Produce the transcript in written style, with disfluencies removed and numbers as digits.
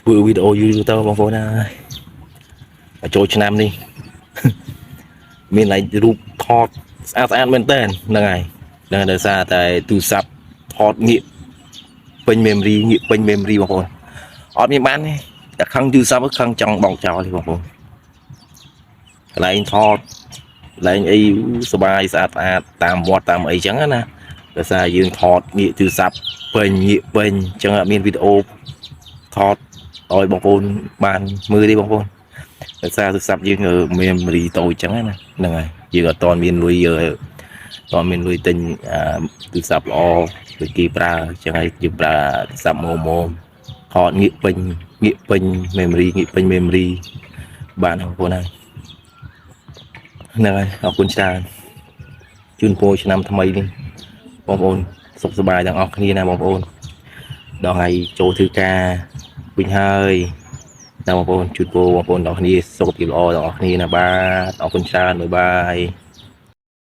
ធ្វើវីដេអូយូរទៅបងប្អូនណាចូលឆ្នាំនេះមានឡៃរូបថតស្អាតស្អាតមែនតើហ្នឹងហើយហ្នឹងដោយសារតែទូរស័ព្ទថតងាកពេញ memory ងាកពេញ memory បងប្អូនអត់មានបានទេតែខឹងទូរស័ព្ទខឹងចង់បងចោលទេបងប្អូនកន្លែងថតកន្លែងអីសបាយស្អាតស្អាតតាមវត្តតាមអីចឹងណាដោយសារយើងថតងាកទូរស័ព្ទពេញងាកពេញចឹងអត់មានវីដេអូថតឲ្យបងប្អូនបានមើលទេបងប្អូនដោយសារទូរស័ព្ទយើង memory តូចចឹងណាហ្នឹងហើយយើងអត់ទាន់មានលុយអត់ទាន់មានលុយទិញទូរស័ព្ទល្អដូចគេប្រើចឹងហើយយើងប្រើទូរស័ព្ទម៉ូម៉ូថតងាកពេញងាកពេញ memory ងាកពេញ memory បានបងប្អូនហើយហ្នឹងហើយអរគុណច្រើនជូនពរឆ្នាំថ្មីនេះបងប្អូនសុខសប្បាយទាំងអស់គ្នាណាបងប្អូនដល់ថ្ងៃចូលធ្វើការវិញហើយណាបងប្អូនជូនពរបងប្អូនទាំងអស់គ្នាសុខភាពល្អទាំងអស់គ្នាណាបាទអរគុណច្រើន bye bye.